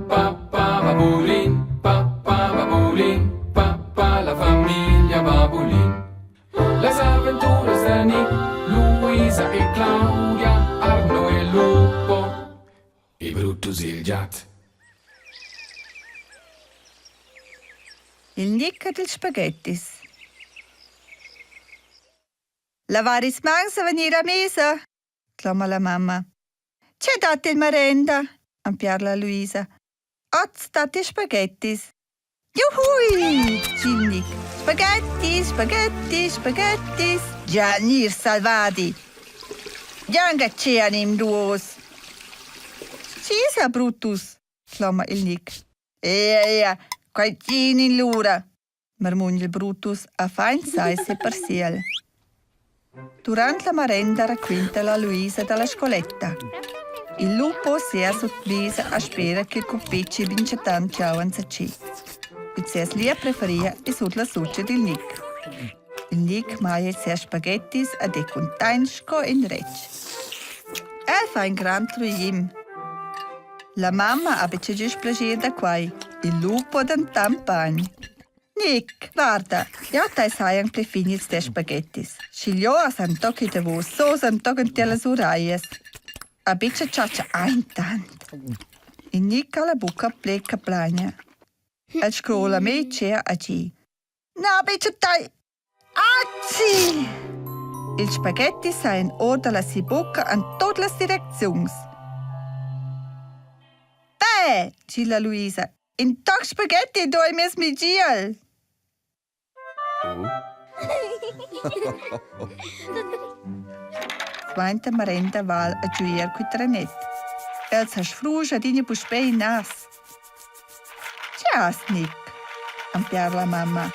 pa pa babulin, pa pa babulin, pa pa la famiglia babulin. Las aventuras da Nick, Luisa e Claudia, Arno e Lupo e Brutus il giat. Il Nick ed ils spaghettis. Lavar ils mauns e vegnir a mesa, cloma la mamma. Tge dat il marenda? empiarla Luisa. Oz dat il spaghettis. Juhui! di Nick. Spaghettis, spaghettis, spaghettis. Già gnir salvadi. Gianga tschea duos. Chi sa Brutus? cloma il Nick. Ea, ea, quai tin in lura, marmugna il Brutus a fain sai se per siel. Durant la marenda raquinta la Luisa dalla scoletta. Il lupo sia sut mesa a spera che cupeci minchatant giau enzatgi. Il ses lia preferia è sut la sucha dil Nick. Il Nick maia ils ses spaghettis ed è cuntent sco in retg. El fa in grand truim. La mamma ha betg gist plascher da quai, il lupo dentant bagn. Nic, guarda, jau tai sai anc pli fin ils tes spaghettis. Schigliò as han tocchi davos sos an tochen tier las uraias. A bicha chatscha aintant. Il Nic ha la bucca ple che plagna. El scrola mez tschea a gi. Na, bicha tai! Aci! Ils spaghettis sajan or da la si bucca en tut las direcziuns. Beh, di la Luisa, in toc spaghetti do ei mes migiel. Suenter marenda val a giuier cul trenet. El sa sfruscha adina puspei il nas. Che has, Nic? ampiar la mamma.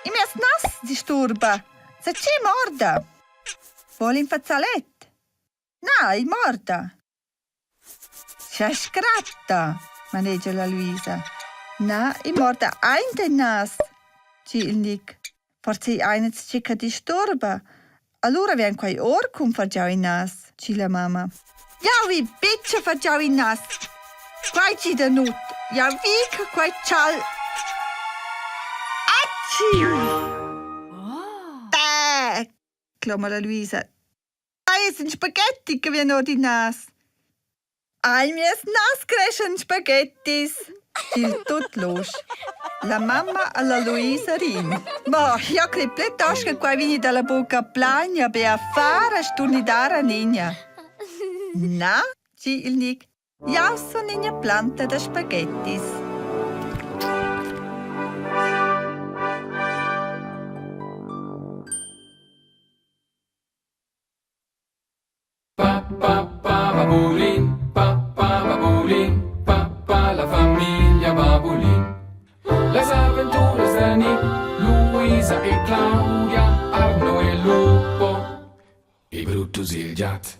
Il mies nas disturba. Sa tgi morda? Vol in fazzalet? Na, il morda. Scha scratta, manegia la Luisa. Na, i morda aint il nas, di il Nic. Forsa ei aina tgi che disturba. Allura vegn quei or cun far giau il nas, di la mamma. Jau vi buca far giau il nas. Quei gida nut. Jau vi che quei tschal Atschi! Bäh! cloma la Luisa. Ei es in spaghetti che vien or dil nas. Ai mies nas creschan spaghettis! Dil tut losch. La mamma alla Luisa rin. Ma jau crei plitost che quai vegni dalla bucca plagna be a far a sturnidar a Nina. Na, di il Nic, jau sun ina planta da spaghettis. Pa pa pa babulin, pa pa babulin, pa pa la famiglia babulin. Las aventuras da Nick, Luisa e Claudia, Arno e Lupo e Brutus il giat.